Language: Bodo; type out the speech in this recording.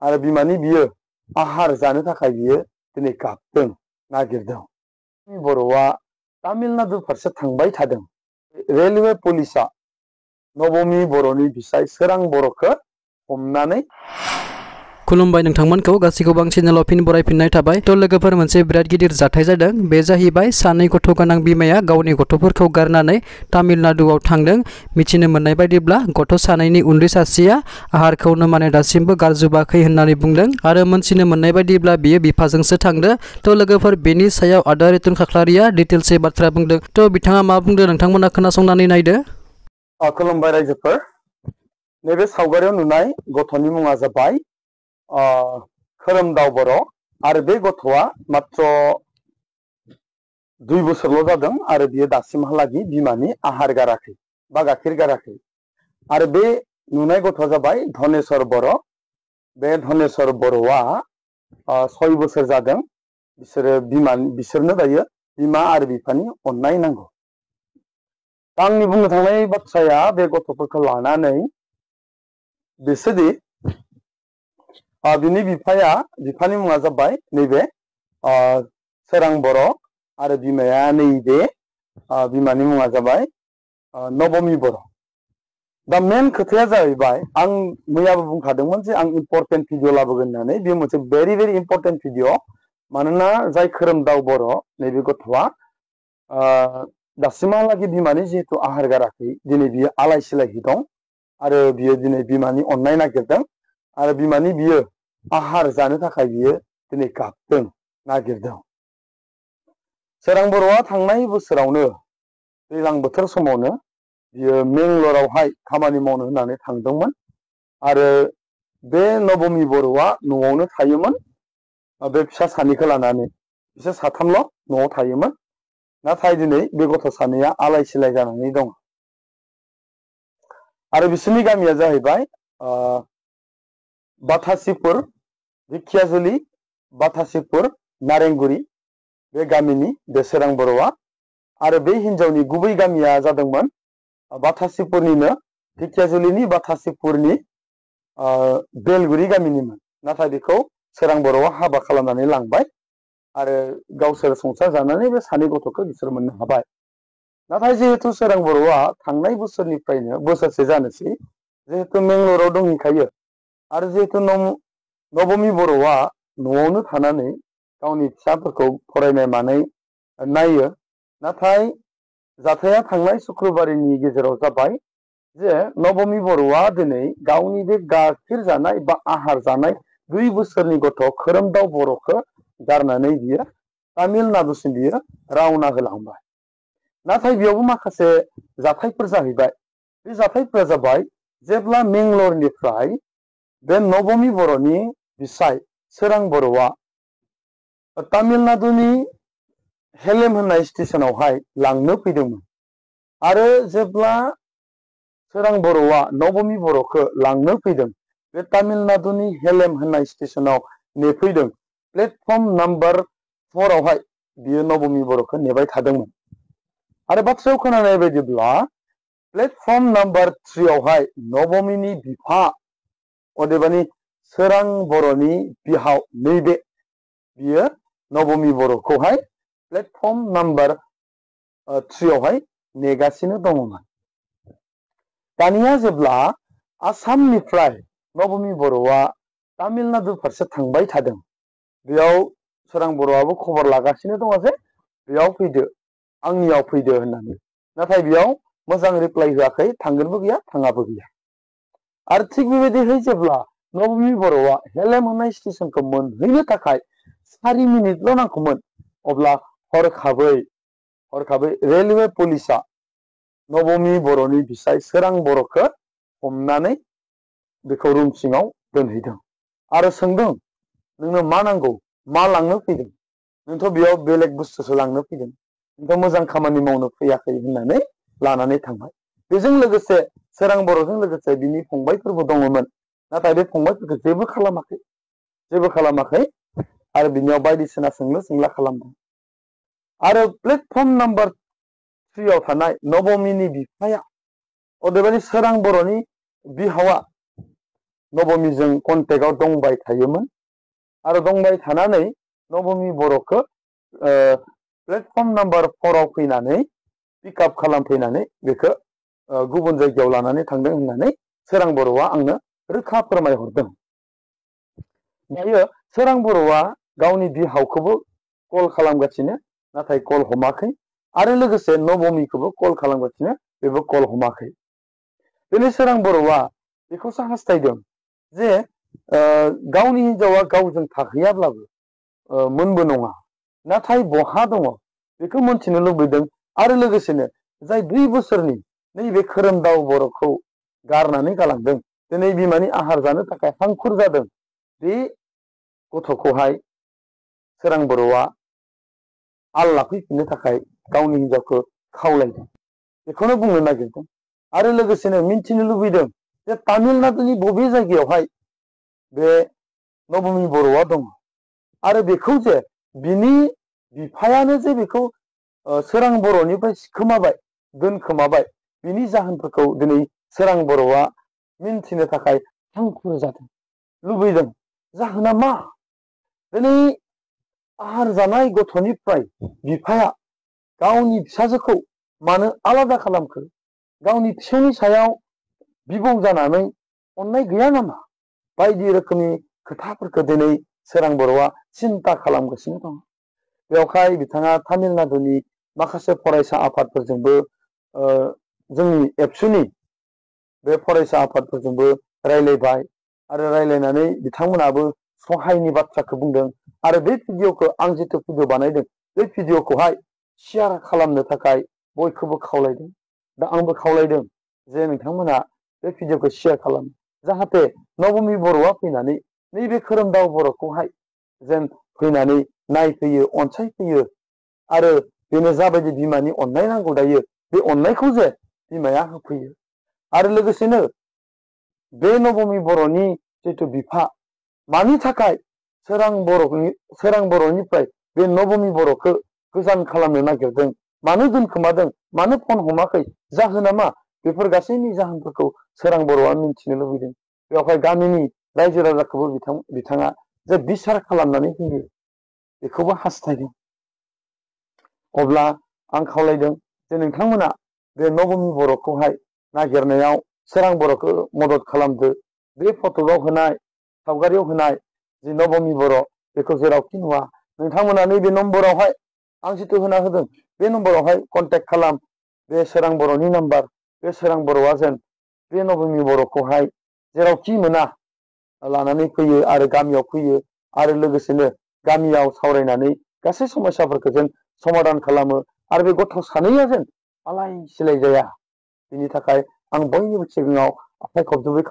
आरो बिमानि बियो आहार जानो थाखाय बियो दिनै गाबदों नागिरदों। बर'आ तामिलनाडु फारसे थांबाय थादों। रेलवे पुलिसा नबमी बर'नि बिसाय सोरां बर'खौ हमनानै खुलुमबाय नोंथांमोनखौ गासैखौबो आं चेनेलाव फिन बरायफिननाय थाबाय। थ' लोगोफोर मोनसे बिराद गिदिर जाथाय जादों। बे जाहैबाय सानै गथ' गोनां बिमाया गावनि गथ'फोरखौ गारनानै तामिलनाडुआव थांदों। मिथिनो मोननाय बायदिब्ला गथ' सानैनि उन्दै सासेया आहारखौनो दासिमबो गारजोबाखै होननानै बुंदों आरो मोनथिनो मोननाय बायदिब्ला बियो बिफाजोंसो थांदों। थ' लोगोफोर बेनि सायाव आदा रितुन खाख्लारिया डिटेल्सै बाथ्रा बुंदों। थ' बिथाङा मा बुंदों नोंथांमोना खोनासंनानै नायदो। खुलुमबाय रायजोफोर। नैबे सावगारियाव नुनाय गथ'नि मुङा जाबाय खोरोमदाव बर' आरो बे गथ'आ मात्र 2 बोसोरल' जादों आरो बियो दासिमहालागै बिमानि आहार गाराखै बा गाइखेर गाराखै। आरो बे नुनाय गथ'आ जाबाय धनेश्वर बर'। बे धनेश्वर बर'आ 6 बोसोर जादों। बिसोरनो दायो बिमा आरो बिफानि अननाय नांगौ। आंनि बुंनो थांनाय बाथ्राया बे गथ'फोरखौ लानानै बिसोरदि बिनि बिफानि मुङा जाबाय नैबे सोरां बर' आरो बिमाया नैबे बिमानि मुङा जाबाय नबमी बर'। दा मेन खोथाया जाहैबाय आं मैयाबो बुंखादोंमोन जे आं इम्परटेन्ट भिडिअ लाबोगोन होननानै। बे मोनसे भेरि इम्परटेन्ट भिडिअ। मानोना जाय खोरोमदाव बर' नैबे गथ'आ दासिमहालागै बिमानि जिहेतु आहार गाराखै दिनै बियो आलाय सिलाय दं आरो बियो दिनै बिमानि अननाय नागिरदों आरो बिमानि बियो आहार जानो थाखाय बियो दिनै गाबदों नागिरदों। सोरां बर'आ थांनाय बोसोरावनो दैज्लां बोथोर समावनो बियो मेंगलरावहाय खामानि मावनो होननानै थांदोंमोन आरो बे नबमी बर'आ न'आवनो थायोमोन। बे फिसा सानैखौ लानानै बिसोर साथामल' न'आव थायोमोन। नाथाय दिनै बे गथ' सानैया आलाय सिलाय जानानै दं आरो बिसोरनि गामिया जाहैबाय बाथासिपुर, धिखियाजुलि, बाथासिपुर, नारेंगुरि बे गामिनि बे सोरां बर'आ। आरो बे हिनजावनि गुबै गामिया जादोंमोन बाथासिपुरनिनो धिखियाजुलिनि बाथासिपुरनि बेलगुरि गामिनिमोन। नाथाय बेखौ सोरां बर'आ हाबा खालामनानै लांबाय आरो गावसोर संसार जानानै बे सानै गथ'खौ बिसोर मोननो हाबाय। नाथाय जिहेतु सोरां बर'आ थांनाय बोसोरनिफ्रायनो बोसोरसे जानोसै जिहेतु मेंगलराव दंहैखायो आरो जिहेतु नबमी बर'आ न'आवनो थानानै गावनि फिसाफोरखौ फरायनाय मानाय नायो। नाथाय जाथाया थांनाय शुक्रबारनि गेजेराव जाबाय जे नबमी बर'आ दिनै गावनि बे गाइखेर जानाय बा आहार जानाय 2 बोसोरनि गथ' खोरोमदाव बर'खौ गारनानै बियो तामिलनाडुसिम बियो रावना होलांबाय। नाथाय बेयावबो माखासे जाथायफोर जाहैबाय। बे जाथायफोरा जाबाय जेब्ला मेंगलरनिफ्राय बे नबमी बर'नि बिसाय सोरां बर'आ तामिलनाडुनि हेलेम होननाय स्टेसनावहाय लांनो फैदोंमोन आरो जेब्ला सोरां बर'आ नबमी बर'खौ लांनो फैदों बे तामिलनाडुनि हेलेम होननाय स्टेसनाव नेफैदों। प्लेटफर्म नाम्बार 4 आवहाय बियो नबमी बर'खौ नेबाय थादोंमोन आरो बाथ्रायाव खोनानाय बायदिब्ला प्लेटफर्म नाम्बार 3 आवहाय नबमीनि बिफा अदेबानि सोरां बर'नि बिहाव नैबे बियो नबमी बर'खौहाय प्लेटफर्म नाम्बार 3 आवहाय नेगासिनो दङमोन। दानिया जेब्ला आसामनिफ्राय नबमी बर'आ तामिलनाडु फारसे थांबाय थादों बेयाव सोरां बर'आबो खबर लागासिनो दङ जे बेयाव फैदो आंनियाव फैदो होननानै। नाथाय बेयाव मोजां रिप्लाइ होआखै, थांगोनबो गैया थाङाबो गैया। आरो थिग बेबायदिहै जेब्ला नबमी बर'आ हेलेम होननाय स्टेसनखौ मोनहैनो थाखाय 4 मिनिटल' नांगौमोन अब्ला हरखाबै रेलवे पुलिसा नबमी बर'नि बिसाय सोरां बर'खौ हमनानै बेखौ रुम सिङाव दोनहैदों आरो सोंदों नोंनो मा नांगौ, मा लांनो फैदों, नोंथ' बेयाव बेलेग बुस्थुसो लांनो फैदों, नोंथ' मोजां खामानि मावनो फैयाखै होननानै लानानै थांबाय। बेजों लोगोसे सोरां बर'जों लोगोसे बिनि फंबायफोरबो दङमोन। नाथाय बे फंबायफोरखौ जेबो खालामाखै आरो बिनियाव बायदिसिना सोंलु सोंला खालामदों। आरो प्लेटफर्म नाम्बार 3 आव थानाय नबमीनि बिफाया अदेबानि सोरां बर'नि बिहावा नबमीजों कन्टेक्टआव दंबाय थायोमोन आरो दंबाय थानानै नबमी बर'खौ प्लेटफर्म नाम्बार 4 आव फैनानै पिकआप खालामफैनानै बेखौ गुबुन जायगायाव लानानै थांदों होननानै सोरां बर'आ आंनो रोखा फोरमायहरदों। दायो सोरां बर'आ गावनि बिहावखौबो कल खालामगासिनो नाथाय कल हमाखै आरो लोगोसे नबमीखौबो कल खालामगासिनो बेबो कल हमाखै। दिनै सोरां बर'आ बेखौसो हास्थायदों जे गावनि हिनजावा गावजों थाहैयाब्लाबो मोनबो नङा नाथाय बहा दङ बेखौ मोनथिनो लुबैदों आरो लोगोसेनो जाय 2 बोसोरनि नैबे खोरोमदाव बर'खौ गारनानै गालांदों दिनै बिमानि आहार जानो थाखाय हांखुर जादों बे गथ'खौहाय सोरां बर'आ आल लाफैफिननो थाखाय गावनि हिनजावखौ खावलायदों बेखौनो बुंनो नागिरदों आरो लोगोसेनो मिन्थिनो लुबैदों जे तामिलनाडुनि बबे जायगायावहाय बे नबमी बर'आ दङ आरो बेखौ जे बिनि बिफायानो जे बेखौ सोरां बर'निफ्राय सिखोमाबाय दोनखोमाबाय बिनि जाहोनफोरखौ दिनै सोरां बर'आ मिन्थिनो थाखाय हांखुर जादों लुबैदों। जाहोना मा? दिनै आहार जानाय गथ'निफ्राय बिफाया गावनि फिसाजोखौ मानो आलादा खालामखो? गावनि फिसानि सायाव बिबौ जानानै अननाय गैया नामा? बायदि रोखोमनि खोथाफोरखौ दिनै सोरां बर'आ सिन्ता खालामगासिनो दं। बेवहाय बिथाङा तामिलनाडुनि माखासे फरायसा आफादफोरजोंबो जोंनि एबसुनि बे फरायसा आफादफोरजोंबो रायलायबाय आरो रायलायनानै बिथांमोनाबो सहायनि बाथ्राखौ बुंदों आरो बे भिडिअखौ आं जिथु भिडिअ बानायदों बे भिडिअखौहाय शेयार खालामनो थाखाय बयखौबो खावलायदों। दा आंबो खावलायदों जे नोंथांमोना बे भिडिअखौ शेयार खालाम जाहाथे नबमी बर'आ फैनानै नैबे खोरोमदाव बर'खौहाय जेन फैनानै नायफैयो अनसायफैयो आरो बेनो जाबायदि बिमानि अननाय नांगौ दायो बे अननायखौ जे बिमाया होफैयो आरो लोगोसेनो बे नबमी बर'नि जिथु बिफा मानि थाखाय सोरां बर'निफ्राय बे नबमी बर'खौ गोजान खालामनो नागिरदों मानो दोनखोमादों मानो फन हमाखै जाहोना मा बेफोर गासैनि जाहोनफोरखौ सोरां बर'आ मिन्थिनो लुबैदों। बेवहाय गामिनि रायजो राजाखौबो बिथाङा जे बिसार खालामनानै होयो बेखौबो हास्थायदों। अब्ला आं खावलायदों जे नोंथांमोना बे नबमी बर'खौहाय नागिरनायाव सोरां बर'खौ मदद खालामदो। बे फटकआव होनाय सावगारियाव होनाय जि नबमी बर' बेखौ जेरावखि नुवा नोंथांमोना नैबे नम्बरावहाय आं जिथु होना होदों बे नम्बरावहाय कन्टेक्ट खालाम। बे सोरां बर'नि नाम्बार बे सोरां बर'आ जेन बे नबमी बर'खौहाय जेरावखि मोना लानानै फैयो आरो गामियाव फैयो आरो लोगोसेनो गामियाव सावरायनानै गासै समस्याफोरखौ जेन समाधान खालामो आरो बे गथ' सानैया जेन आलाय सिलाय जाया बिनि थाखाय आं बयनिबो सिगाङाव आखाइ खबजबै